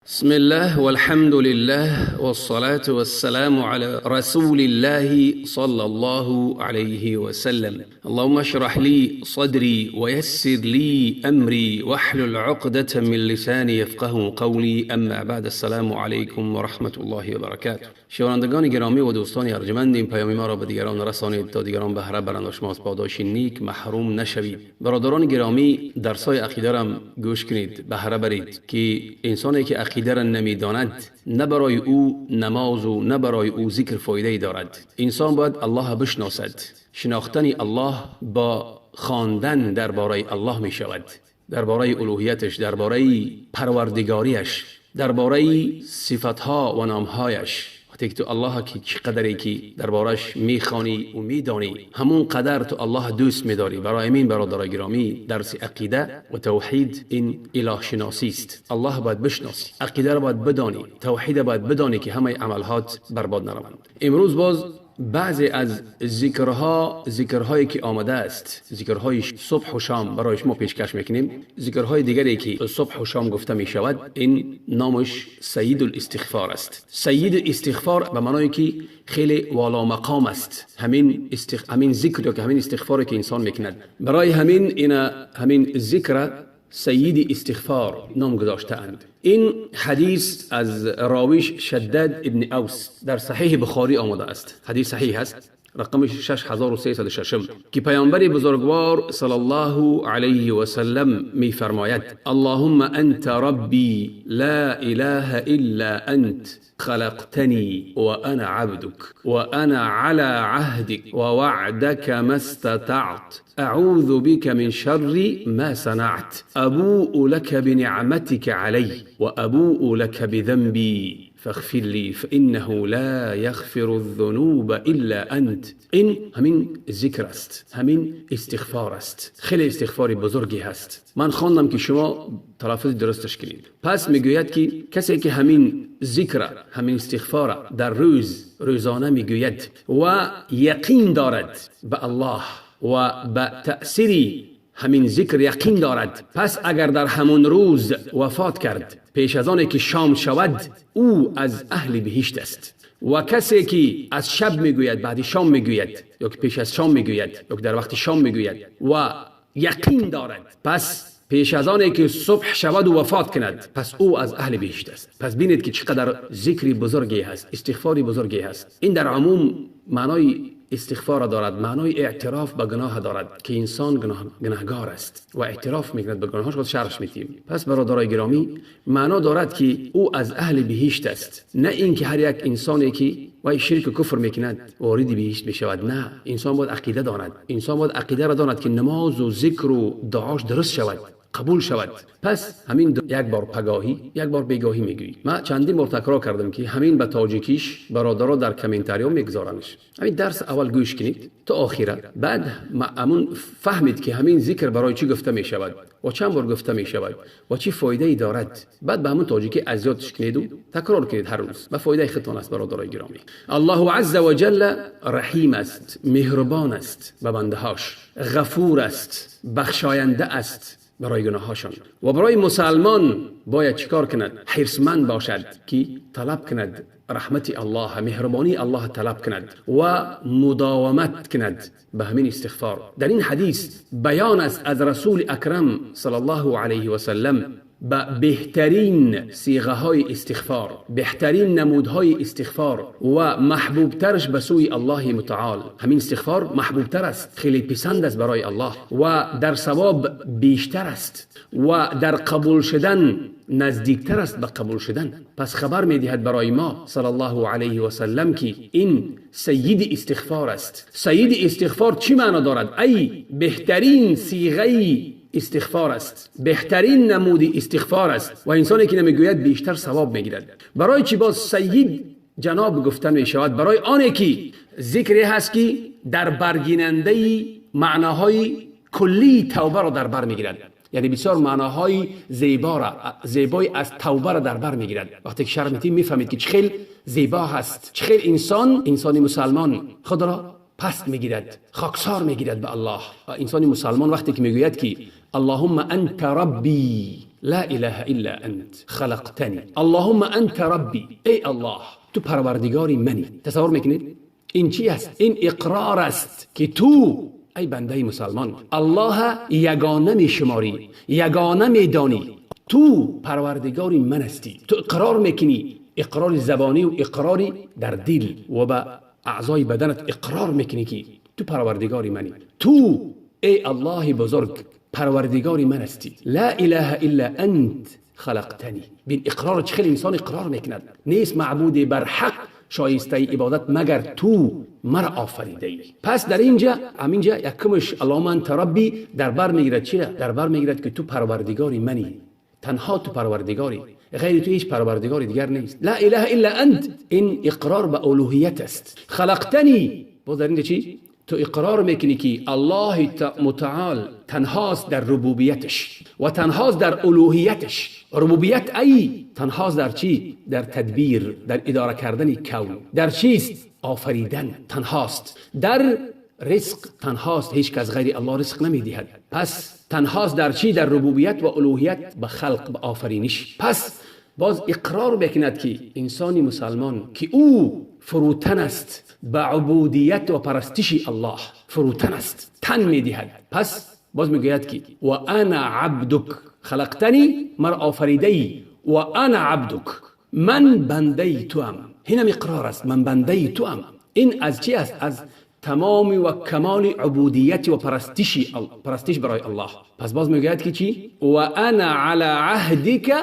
بسم الله والحمد لله والصلاة والسلام على رسول الله صلى الله عليه وسلم. اللهم اشرح لي صدري ويسر لي أمري واحلل عقدة من لساني يفقه قولي. اما بعد، السلام علیکم و رحمت الله و برکاته. شنوندگان گرامی و دوستان ارجمند، این پیام ما را به دیگران رسانید تا دیگران بهره برند و شما از پاداش نیک محروم نشوید. برادران گرامی، درسای عقیده را گوش کنید، بهره برید که انسانی که عقیده را نمیداند نه برای او نماز و نه برای او ذکر فایده ای دارد. انسان باید الله بشناسد. شناختن الله با خواندن درباره الله می شود، درباره الوهیتش، درباره پروردگاریش، درباره صفتها و نامهایش. وقتی که تو الله که چقدری که دربارش میخوانی و میدانی، همون قدر تو الله دوست میداری. برای همین برادرای گرامی، درس عقیده و توحید این اله شناسی است. الله باید بشناسی، عقیده را باید بدانی، توحید باید بدانی که همه عملهات برباد نروند. امروز باز بعضی از ذکرها، ذکرهایی که آمده است، ذکرهای صبح و شام برای شما پیشکش میکنیم. ذکرهای دیگری که صبح و شام گفته می شود، این نامش سید الاستغفار است. سید استغفار به معنای که خیلی والا مقام است. همین ذکر یا که همین استغفاری که انسان میکند، برای همین این همین ذکر سید استغفار نام گذاشته اند. این حدیث از راویش شداد ابن اوس در صحیح بخاری آمده است. حدیث صحیح است، رقمش 6306، که پیامبر بزرگوار صلی الله علیه و سلم می فرماید: اللهم انت ربی لا اله الا انت خلقتني وأنا عبدك وأنا على عهدك ووعدك ما استطعت أعوذ بك من شر ما صنعت أبوء لك بنعمتك علي وأبوء لك بذنبي فاغفر لي فإنه لا يغفر الذنوب إلا أنت. این همین ذکر است، همین استغفار است. خیلی استغفار بزرگی هست. من خواندم که شما تلفظ درستش کنید. پس میگوید که کسی که همین ذکر، همین استغفار در روز روزانه میگوید و یقین دارد به الله و به تأثیر همین ذکر یقین دارد، پس اگر در همون روز وفات کرد پیش از آن که شام شود، او از اهل بهشت است. و کسی که از شب میگوید، بعد شام میگوید یا که پیش از شام میگوید یا که در وقت شام میگوید و یقین دارد، پس پیش از آن که صبح شود و وفات کند، پس او از اهل بهشت است. پس بینید که چقدر ذکری بزرگی هست، استغفاری بزرگی هست. این در عموم معنای استغفار دارد، معنای اعتراف به گناه دارد که انسان گناهگار است و اعتراف میکند به گناهاش، خود شرحش میتیم. پس برادرای گرامی، معنا دارد که او از اهل بهشت است، نه اینکه هر یک انسانی که وای شرک و کفر میکند وارد بهشت میشود. نه، انسان باید عقیده داند، انسان باید عقیده را داند که نماز و ذکر و دعاش درست شود، قبول شود. پس همین یک بار پگاهی، یک بار بیگاهی میگویی. من چندین بار تکرار کردم که همین به تاجیکیش برادرها در کامنتاریو میگذارنش. همین درس اول گوش کنید تا آخره، بعد همون فهمید که همین ذکر برای چی گفته میشود و چند بار گفته میشود و چی فایده ای دارد. بعد به همون تاجیکی از یادش کنید و تکرار کنید هر روز، به فایده خودتان است. برادرای گرامی، الله عز وجل رحیم است، مهربان است به بندهاش، غفور است، بخشاینده است برای گناهاشان. و برای مسلمان باید چیکار کند؟ حرصمند باشد که طلب کند رحمت الله، مهربانی الله طلب کند و مداومت کند به همین استغفار. در این حدیث بیان است از رسول اکرم صلی الله علیه و سلم به بهترین صیغه های استغفار، بهترین نمودهای استغفار و محبوبترش به سوی الله متعال. همین استغفار محبوبتر است، خیلی پسند است برای الله و در ثواب بیشتر است و در قبول شدن نزدیکتر است به قبول شدن. پس خبر میدهد برای ما صلی الله علیه و سلم که این سید استغفار است. سید استغفار چی معنا دارد؟ ای بهترین صیغه استغفار است، بهترین نمود استغفار است و انسانی که نمیگوید بیشتر ثواب میگیرد. برای چی باز سید جناب گفتن می شود؟ برای آنه که ذکری هست که در برگیننده معناهای کلی توبه را در بر میگیرد، یعنی بسیار معناهای زیبا را، زیبای از توبه را در بر میگیرد. وقتی که شرح میتیم میفهمید که چه زیبا هست، چه انسان، انسان مسلمان خود را پست میگیرد، خاکسار میگیرد به الله. و انسان مسلمان وقتی که میگوید که اللهم انت ربی لا اله الا انت خلقتنی اللهم انت ربی. ای الله، تو پروردگاری منی. تصور میکنید این چی است؟ این اقرار است که تو ای بنده مسلمان الله یگانه می شماری، یگانه می دانی، تو پروردگاری من هستی. تو اقرار میکنی، اقرار زبانی و اقراری در دل و به اعضای بدنت اقرار میکنی که تو پروردگاری منی، تو ای الله بزرگ پروردگاری من هستی. لا اله الا انت خلقتنی. بین اقرار چه خیلی انسان اقرار میکند، نیست معبودی بر حق شایسته عبادت مگر تو مرا آفریده ای. پس در اینجا همینجا یکمش اللهم انت ربی در بر میگیرد. چرا در بر میگیرد؟ که تو پروردگاری منی، تنها تو پروردگاری، غیر تو هیچ پروردگاری دیگر نیست. لا اله الا انت، این اقرار به الوهیت است. خلقتنی، باز در اینجا چی؟ تو اقرار میکنی که الله متعال تنهاست در ربوبیتش و تنهاست در الوهیتش. ربوبیت ای تنهاست در چی؟ در تدبیر، در اداره کردن کون. در چیست؟ آفریدن تنهاست. در رزق تنهاست، هیچ کس غیر الله رزق نمیدهد. پس تنهاست در چی؟ در ربوبیت و الوهیت، به خلق، به آفرینش. پس باز اقرار میکند که انسان مسلمان که او فروتن است به عبودیت و پرستش الله، فروتن است، تن میدهد. پس باز میگوید که و انا عبدک خلقتنی، مرا آفریده ای، و انا عبدک، من بنده توام. اینم اقرار است، من بنده توام. این از چی است؟ از تمام و کمال عبودیت و پرستش برای الله. پس باز میگوید که چی؟ و انا علی عهدک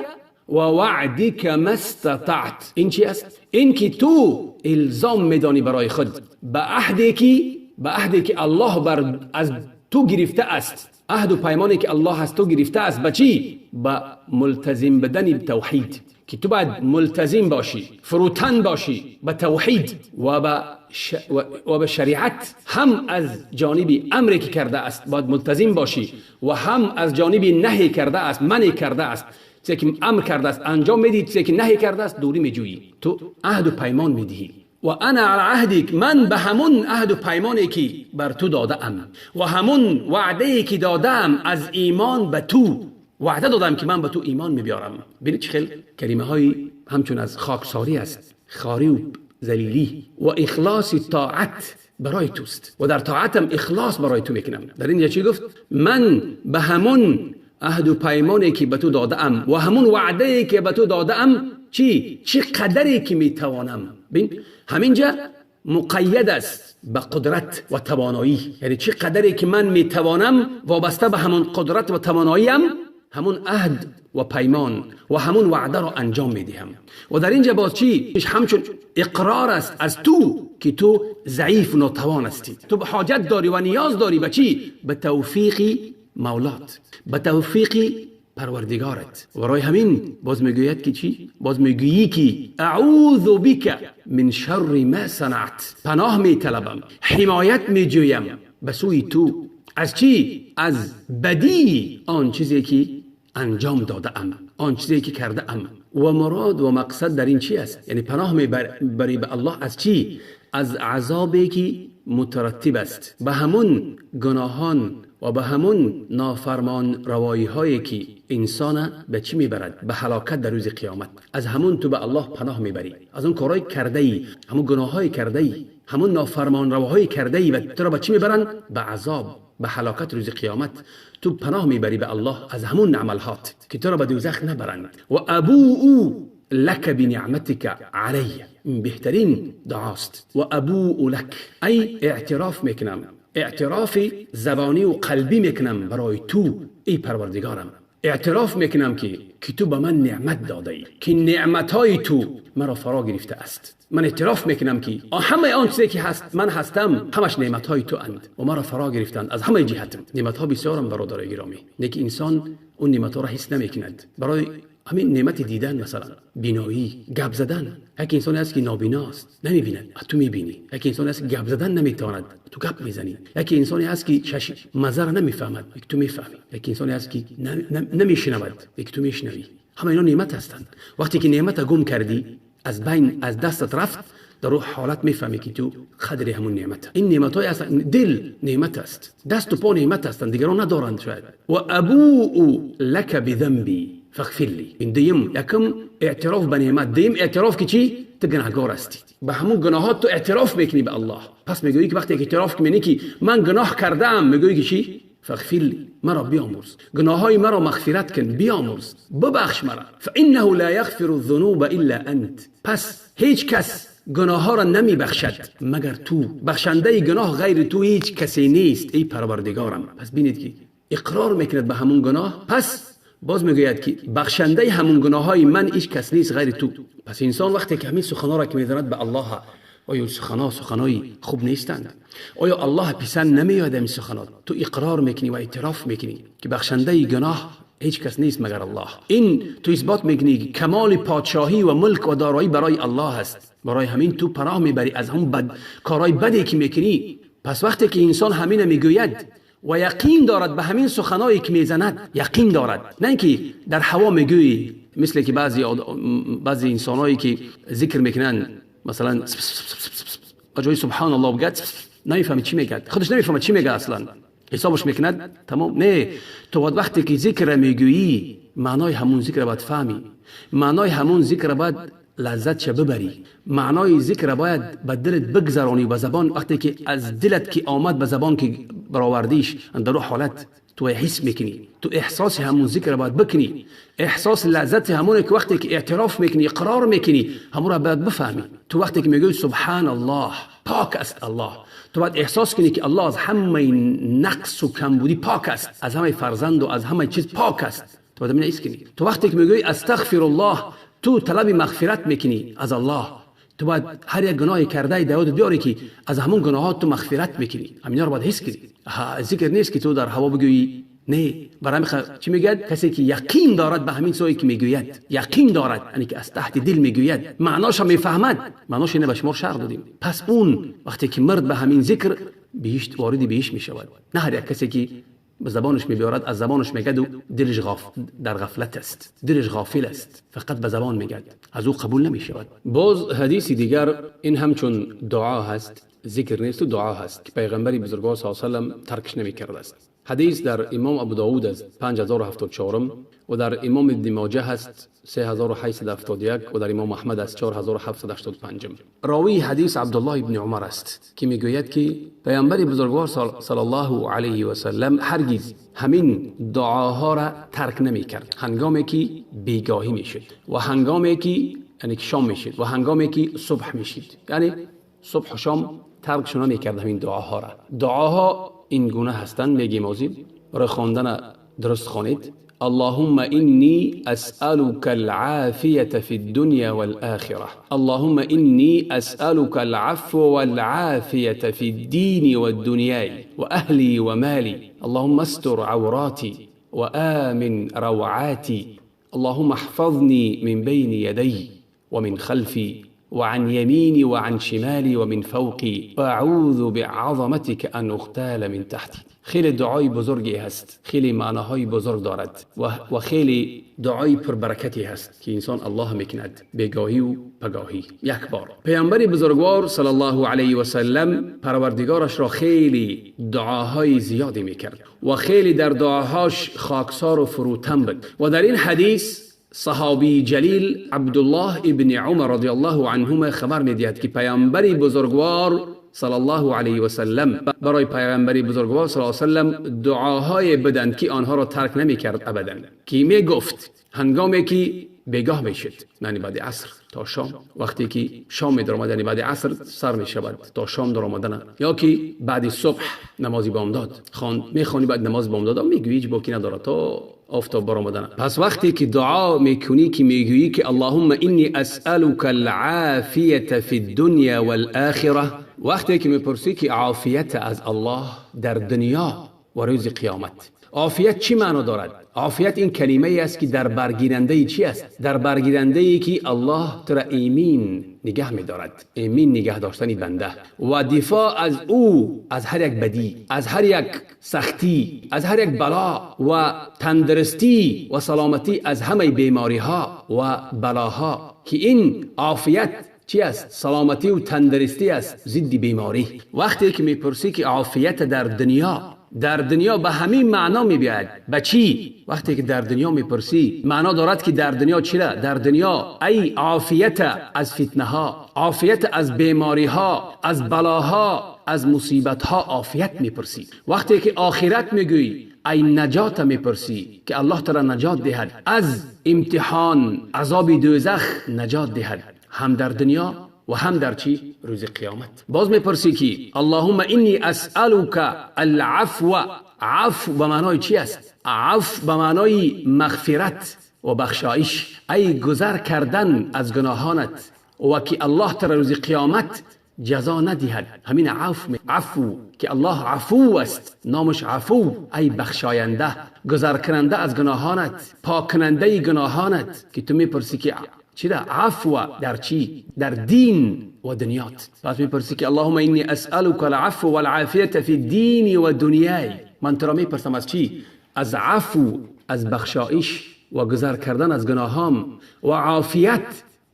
و وعدک ما استطعت. این چی است؟ این که تو الزام میدانی برای خود به عهدی که الله بر از تو گرفته است، عهد و پیمانی که الله از تو گرفته است، به چی؟ به ملتزم بدن توحید، که تو باید ملتزم باشی، فروتن باشی به توحید و به شریعت. هم از جانب امری که کرده است باید ملتزم باشی و هم از جانب نهی کرده است، منع کرده است، چیزی که امر کرده است انجام میدی، چیزی که نهی کرده است دوری میجویی. تو عهد و پیمان میدهی. و انا علی عهدک، من به همون عهد و پیمانی که بر تو داده ام و همون وعده که دادم از ایمان به تو، وعده دادم که من به تو ایمان میبیارم. ببینید چه خیلی کلمه های همچون از خاکساری است، خاری و ذلیلی و اخلاص طاعت برای توست و در طاعتم اخلاص برای تو میکنم. در اینجا چی گفت؟ من به همون عهد و پیمانی که به تو داده ام و همون وعده که به تو داده ام، چی قدری که میتوانم. ببین همینجا مقید است به قدرت و توانایی، یعنی چی قدری که من میتوانم وابسته به همون قدرت و تواناییم، همون عهد و پیمان و همون وعده را انجام میدهم. و در اینجا باز چی؟ همچون اقرار است از تو که تو ضعیف و ناتوان هستی، تو به حاجت داری و نیاز داری به چی؟ به توفیق مولات، به توفیق پروردگارت. و برای همین باز میگوید که چی؟ باز میگویی که اعوذ بک من شر ما صنعت، پناه میطلبم، حمایت میجویم به سوی تو از چی؟ از بدی آن چیزی که انجام داده ام، آن چیزی که کرده ام. و مراد و مقصد در این چی است؟ یعنی پناه میبری به الله از چی؟ از عذابی که مترتب است به همون گناهان و به همون نافرمان روایی هایی که انسان به چی میبرد؟ به هلاکت در روز قیامت. از همون تو به الله پناه میبری، از اون کارهای کرده ای، همون گناههای کرده ای، همون نافرمان رواهای کرده ای و تو را به چی میبرند؟ به عذاب، به هلاکت روز قیامت. تو پناه میبری به الله از همون عملهات که تو را به دوزخ نبرند. و ابوء لک بنعمتک علی، این بهترین دعاست. و ابوء لک، ای اعتراف میکنم، اعتراف زبانی و قلبی میکنم برای تو ای پروردگارم، اعتراف میکنم که تو به من نعمت داده ای، که نعمتهای تو مرا فرا گرفته است. من اعتراف میکنم که همه آن چیزی که هست من هستم، همش نعمتهای تو اند و مرا فرا گرفتند از همه جهتم. نعمتها بسیارم برادرای گرامی، نه که انسان اون نعمتها را حس نمیکند. برای همین نعمت دیدن، مثلا بینایی، گپ زدن. یک انسانی هست که نابینا است، نمیبیند، تو میبینی. یک انسانی هست که گپ زدن نمیتواند، تو گپ میزنی. یک انسانی هست که چشم مزه را نمیفهمد، یک تو میفهمی. یک انسانی هست که نمیشنود، یک تو میشنوی. همه اینا نعمت هستند. وقتی که نعمت گم کردی، از بین از دستت رفت، در روح حالت میفهمی که تو قدر همون نعمت. این نعمت های هستند. دل نعمت است، دست و پا نعمت هستند، دیگران ندارند شاید. و ابوء لک بذنبی فاغفر لی. این دیم یکم اعتراف به نعمت، دیم اعتراف که چی؟ تو گناهکار هستی، به همون گناهات تو اعتراف میکنی به الله. پس میگویی که وقتی که اعتراف میکنی که من گناه کردم، میگویی که چی؟ فاغفر لی، مرا بیامرز، گناههای مرا مغفرت کن، بیامرز، ببخش مرا. فانه لا یغفر الذنوب الا انت. پس هیچ کس گناه ها را نمی بخشد مگر تو، بخشنده گناه غیر تو هیچ کسی نیست ای پروردگارم. پس بینید که اقرار میکند به همون گناه، پس باز میگوید که بخشنده همون گناه های من هیچ کس نیست غیر تو. پس انسان وقتی که همین سخنها را که میزند به الله، آیا سخنها سخنهای خوب نیستند؟ آیا الله پسند نمیاد این سخنات؟ تو اقرار میکنی و اعتراف میکنی که بخشنده گناه هیچ کس نیست مگر الله. این تو اثبات میکنی کمال پادشاهی و ملک و دارایی برای الله است. برای همین تو پناه میبری از همون بد کارهای بدی که میکنی. پس وقتی که انسان همین میگوید و یقین دارد به همین سخنایی که میزند، یقین دارد، نه اینکه در هوا میگویی، مثل که بعضی انسانایی که ذکر میکنن مثلا جای سبحان الله بگد نمیفهمی چی میگه، خودش نمیفهمه چی میگه اصلا، حسابش میکند تمام. نه، تو وقتی که ذکر میگویی معنای همون ذکر باید فهمی، معنای همون ذکر باید لذت چه ببری، معنای ذکر باید به دلت بگذرانی به زبان. وقتی که از دلت که آمد به زبان که برآوردیش، در حالت تو حس میکنی، تو احساس همون ذکر باید بکنی، احساس لذت همونه که وقتی که اعتراف میکنی، اقرار میکنی، همون را باید بفهمی. تو وقتی که میگوی سبحان الله، پاک است الله، تو باید احساس کنی که الله از همه نقص و کمبودی پاک است، از همه فرزند و از همه چیز پاک است. تو باید حس کنی. تو وقتی که میگوی استغفر الله، تو طلب مغفرت میکنی از الله. تو باید هر یک گناهی کرده داود بیاری که از همون گناهات تو مغفرت میکنی، همینا رو باید حس کنی. ذکر نیست که تو در هوا بگویی، نه. برای چی میگه؟ کسی که یقین دارد به همین سوی که میگوید، یقین دارد، یعنی که از تحت دل میگوید، معناش میفهمد، معناش اینه به شما شرح دادیم. پس اون وقتی که مرد به همین ذکر بهشت وارد بهشت میشود. نه هر یک کسی که به زبانش میبیارد، از زبانش میگد و دلش در غفلت است، دلش غافل است، فقط به زبان میگد، از او قبول نمیشود. باز حدیث دیگر، این همچون دعا هست، ذکر نیست و دعا هست که پیغمبر بزرگوار صلی الله علیه و سلم ترکش نمیکرده است. حدیث در امام ابو داود است 5074 و در امام ابن ماجه هست 3871 و در امام احمد است 4785. راوی حدیث عبدالله ابن عمر است که میگوید که پیامبر بزرگوار صلی الله علیه و سلم هرگز همین دعاها را ترک نمیکرد، هنگامی که بیگاهی میشد و هنگامی که یعنی شام میشد و هنگامی که صبح میشد، یعنی صبح و شام ترکشون نمیکرد همین دعاها را. دعاها این گونه هستند، میگیم اوزی برای خواندن درست خوانید. اللهم إني أسألك العافية في الدنيا والآخرة، اللهم إني أسألك العفو والعافية في الدين والدنيا وأهلي ومالي، اللهم استر عوراتي وآمن روعاتي، اللهم احفظني من بين يدي ومن خلفي وعن يميني وعن شمالي ومن فوقي، وأعوذ بعظمتك أن أغتال من تحتي. خیلی دعای بزرگی هست، خیلی معناهای بزرگ دارد و خیلی دعای پربرکتی هست که انسان الله میکند بگاهی و پگاهی یک بار. پیامبر بزرگوار صلی الله علیه و سلم پروردگارش را خیلی دعاهای زیادی میکرد و خیلی در دعاهاش خاکسار و فروتن بود. و در این حدیث صحابی جلیل عبدالله ابن عمر رضی الله عنهما خبر میدهد که پیامبر بزرگوار صلی الله علیه و سلم برای پیامبر بزرگوار صلی الله علیه و سلم دعاهای بدند که آنها را ترک نمیکرد ابدا، که میگفت هنگامی که بیگاه میشد، یعنی بعد عصر تا شام، وقتی که شام در آمد، یعنی بعد عصر سر میشود تا شام در آمدن، یا که بعد صبح نماز بامداد خواند میخوانی، بعد نماز بامداد میگویی هیچ باکی نداره تا آفتاب برآمدن. پس وقتی که دعا میکنی که میگویی که اللهم انی اسألک العافیة فی الدنیا والآخرة، وقتی که میپرسی که عافیت از الله در دنیا و روز قیامت، عافیت چی معنا دارد؟ عافیت این کلمه ای است که در برگیرنده چی است؟ در برگیرنده ای که الله تو را ایمین نگه می‌دارد، ایمین نگه داشتن بنده و دفاع از او از هر یک بدی، از هر یک سختی، از هر یک بلا و تندرستی و سلامتی از همه بیماری ها و بلاها، که این عافیت چی است؟ سلامتی و تندرستی است ضد بیماری. وقتی که میپرسی که عافیت در دنیا در دنیا به همین معنا میبیاد. به چی؟ وقتی که در دنیا میپرسی معنا دارد که در دنیا چرا؟ در دنیا ای عافیت از فتنه ها، عافیت از بیماری ها، از بلاها، از مصیبت ها عافیت میپرسی. وقتی که آخرت میگویی ای نجات میپرسی که الله تعالی نجات دهد از امتحان، عذاب دوزخ نجات دهد، هم در دنیا و هم در چی؟ روز قیامت. باز میپرسی که اللهم انی اسألک العفو. عفو به معنای چی است؟ عفو به معنای مغفرت و بخشایش، ای گذر کردن از گناهانت و که الله تعالی روز قیامت جزا ندهد. همین عفو، عفو که الله عفو است، نامش عفو، ای بخشاینده، گذر کننده از گناهانت، پاک کننده گناهانت، که تو میپرسی که چرا؟ عفو در چی؟ در دین و دنیات. پس میپرسی که اللهم انی اسألک العفو والعافیة فی الدین و دنیای. من تو را میپرسم از چی؟ از عفو، از بخشایش و گذر کردن از گناهام و عافیت.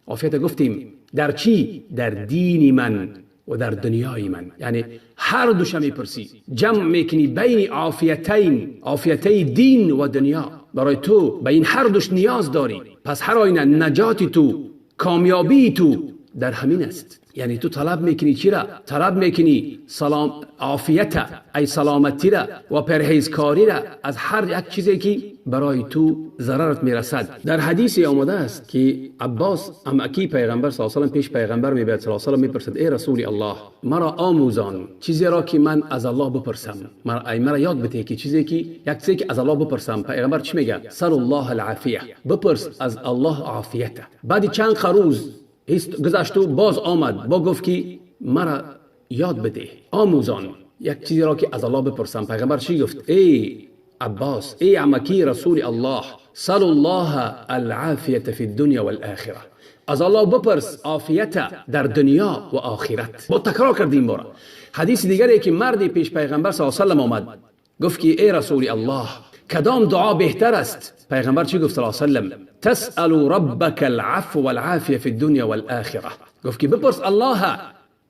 عافیت گفتیم در چی؟ در دین من و در دنیای من. یعنی هر دوش میپرسی، جمع میکنی بین عافیتین، عافیتی دین و دنیا. برای تو به این هر دوش نیاز داری. پس هر آینه نجات تو، کامیابی تو در همین است. یعنی تو طلب میکنی چی را؟ طلب میکنی سلام، عافیت، ای سلامتی را و پرهیزکاری را از هر یک چیزی که برای تو ضررت میرسد. در حدیث آمده است که عباس عمکی پیغمبر صلی الله علیه و سلم پیش پیغمبر میبرد صلی الله علیه و سلم، میپرسد ای رسول الله مرا آموزان چیزی را که من از الله بپرسم، مرا یاد بده که چیزی که یک چیزی که از الله بپرسم. پیغمبر چی میگه؟ سل الله العافیه، بپرس از الله عافیت. بعد چند روز گذشت و باز آمد با گفت که مرا یاد بده، آموزان یک چیزی را که از الله بپرسم. پیغمبر چی گفت؟ ای عباس، ای عمکی رسول الله، سل الله العافیة فی الدنیا والآخرة، از الله بپرس عافیت در دنیا و آخرت. با تکرار کردیم بارا. حدیث دیگری که مردی پیش پیغمبر صلی الله علیه و سلم آمد گفت که ای رسول الله کدام دعا بهتر است؟ پیغمبر چی گفت صلی الله علیه و سلم؟ تسأل ربك العفو والعافية في الدنيا والآخرة. گفت که بپرس الله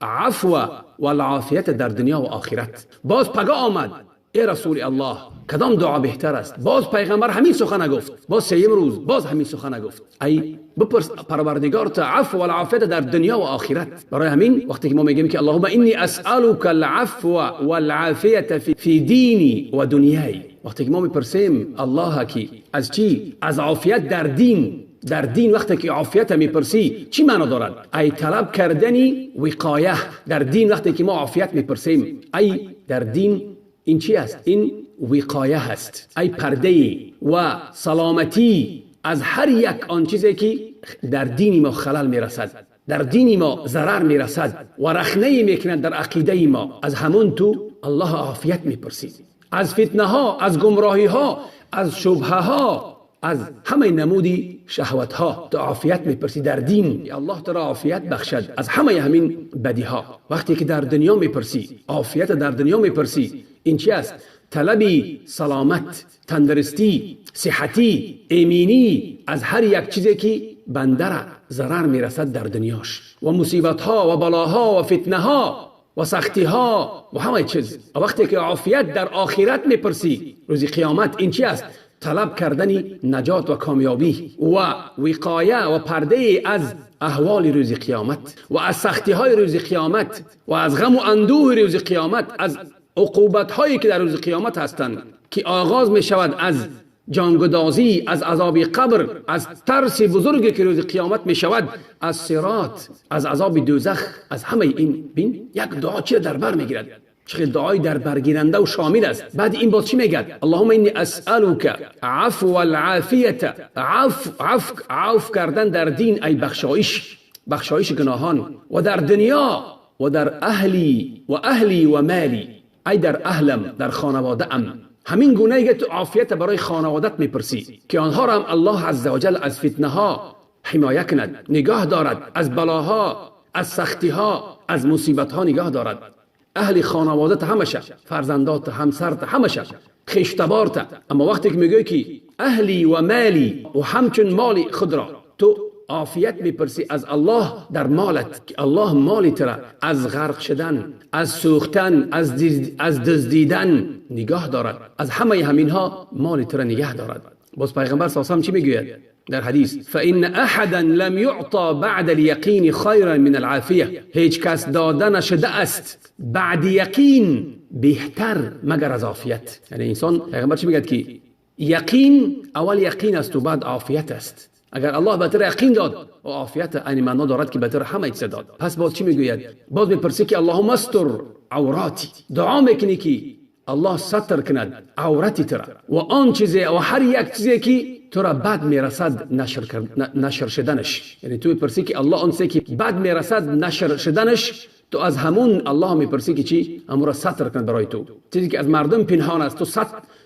عفو والعافیت در دنیا و آخرت. باز پگاه آمد ای رسول الله کدام دعا بهتر است؟ باز پیغمبر همین سخن گفت. باز سیم روز باز همین سخن گفت، ای بپرس پروردگار تا عفو والعافیت در دنیا و آخرت. برای همین وقتی که ما میگیم که اللهم انی اسألک العفو والعافیة فی دینی و دنیای، وقتی که ما میپرسیم الله که از چی؟ از عافیت در دین. در دین وقتی که عافیت میپرسی چی معنا دارد؟ ای طلب کردنی وقایه در دین. وقتی که ما عافیت میپرسیم ای در دین این چی است؟ این وقایه است، ای پرده و سلامتی از هر یک آن چیزی که در دین ما خلل میرسد، در دین ما ضرر میرسد و رخنه میکند در عقیده ما، از همون تو الله عافیت میپرسی. از فتنه ها، از گمراهی ها، از شبهه ها، از همه نمودی شهوت ها تو عافیت میپرسی در دین. الله تو را عافیت بخشد از همه همین بدی ها. وقتی که در دنیا میپرسی عافیت، در دنیا میپرسی این چی است؟ طلبی سلامت، تندرستی، صحتی، ایمینی از هر یک چیزی که بنده را ضرر میرسد در دنیاش و مصیبت ها و بلاها و فتنه ها و سختی ها و همه چیز. وقتی که عافیت در آخرت میپرسی روز قیامت، این چی است؟ طلب کردن نجات و کامیابی و وقایه و پرده از احوال روز قیامت و از سختی های روز قیامت و از غم و اندوه روز قیامت، از عقوبت هایی که در روز قیامت هستند که آغاز می شود از جانگدازی، از عذاب قبر، از ترس بزرگی که روز قیامت می شود، از صراط، از عذاب دوزخ، از همه این. بین یک دعا چی در بر می گیرد؟ چه دعای در برگیرنده و شامل است. بعد این باز چی میگه؟ اللهم انی اسألک عفو والعافیة. عفو، عفو، عفو کردن در دین ای بخشایش، بخشایش گناهان، و در دنیا و در اهلی و اهلی و مالی، ای در اهلم، در خانواده ام. همین گونه که تو عافیت برای خانوادت میپرسی که آنها را هم الله عزوجل از فتنه ها حمایه کند، نگاه دارد، از بلاها، از سختی ها، از مصیبت ها نگاه دارد. اهل خانوادت همشه، فرزندات، همسرت همشه، خویشتبارت. اما وقتی که میگوی که اهلی و مالی و همچون مالی خود را تو عافیت میپرسی از الله در مالت که الله مال تو را از غرق شدن، از سوختن، از دزدیدن نگاه دارد. از همه همینها مال تو را نگه دارد. باز پیغمبر صلی الله علیه و چی میگوید در حدیث؟ فإن احدا لم يعطى بعد اليقين خيرا من العافیه. هیچ کس داده نشده است بعد یقین بهتر مگر از عافیت. یعنی انسان، پیغمبر چی میگه که یقین اول یقین است و بعد عافیت است. اگر الله به تو یقین داد و عافیت، یعنی معنا دارد که به تو همه چیز داد. پس باز چی میگوید؟ باز میپرسی که اللهم استر عوراتی. دعا میکنی که الله ستر کند عورتی تو را و آن چیزی و هر یک چیزی که تو را بد میرسد نشر شدنش. یعنی تو میپرسی که الله آن چیزی که بد میرسد نشر شدنش، تو از همون الله میپرسی که چی؟ همون را ستر کند برای تو. چیزی که از مردم پنهان است،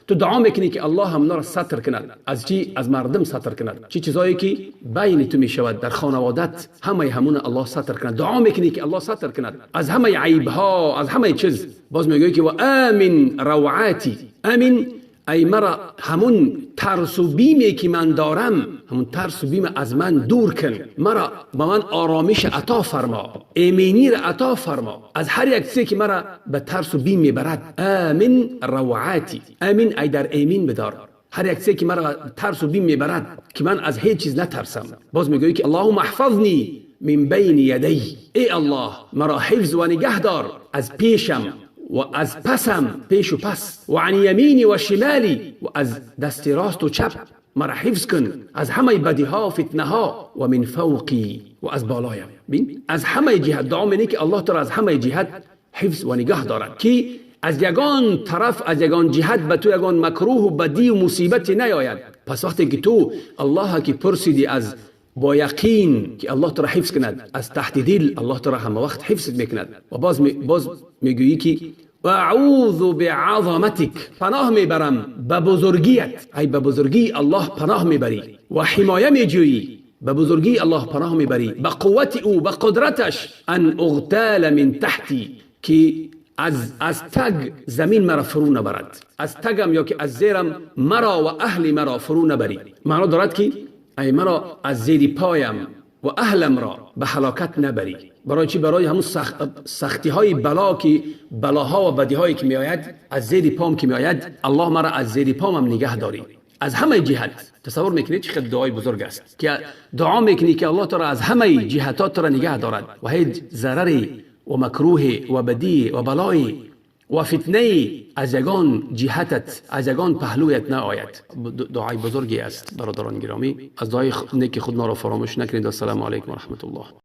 تو دعا میکنی که الله همونا را ستر کند. از چی؟ از مردم ستر کند. چی چیزایی که بین تو میشود در خانوادت، همه همون الله ستر کند. دعا میکنی که الله ستر کند از همه عیب ها، از همه چیز. باز میگویی که و آمن روعاتی. آمن ای مرا همون ترس و بیمی که من دارم، همون ترس و بیم از من دور کن، مرا به من آرامش عطا فرما، ایمنی را عطا فرما از هر یک چیزی که مرا به ترس و بیم میبرد. آمن روعاتی. آمن ای در ایمین بدار هر یک چیزی که مرا ترس و بیم میبرد که من از هیچ چیز نترسم. باز میگویی که اللهم احفظنی من بین یدی. ای الله مرا حفظ و نگه دار از پیشم و از پسم، پیش و پس، و عن یمینی و شمالی، و از دست راست و چپ مرا حفظ کن از همه بدی ها و فتنه ها، و من فوقی، و از بالایم. بین از همه جهت دعا منی که الله تو از همه جهت حفظ و نگاه دارد که از یگان طرف، از یگان جهت به تو یگان مکروه و بدی و مصیبت نیاید. پس وقتی که تو الله که پرسیدی از با یقین که الله تو را حفظ کند از تحت دل، الله تو را همه وقت حفظ میکند. و باز میگویی که اعوذ بعظمتک، پناه میبرم به بزرگیت. ای به بزرگی الله پناه میبری و حمایه میجویی، به بزرگی الله پناه میبری، به قوت او، به قدرتش، ان اغتال من تحتی، که از تگ زمین مرا فرو نبرد، از تگم یا که از زیرم مرا و اهل مرا فرو نبری. معنا دارد که ای مرا از زیر پایم و اهلم را به هلاکت نبری. برای چی؟ برای همون سختی های بلا که بلاها و بدی هایی که میآید از زیر پام که میآید، الله مرا از زیر پامم نگه داری از همه جهت. تصور میکنی چه دعای بزرگ است که دعا میکنی که الله تو را از همه جهتات را نگه دارد و هیچ ضرری و مکروه و بدی و بلایی و فتنه از یگان جهتت، از یگان پهلویت نآید. دعای بزرگی است برادران گرامی. از دعای نیک خود ما را فراموش نکنید. السلام علیکم و رحمت الله.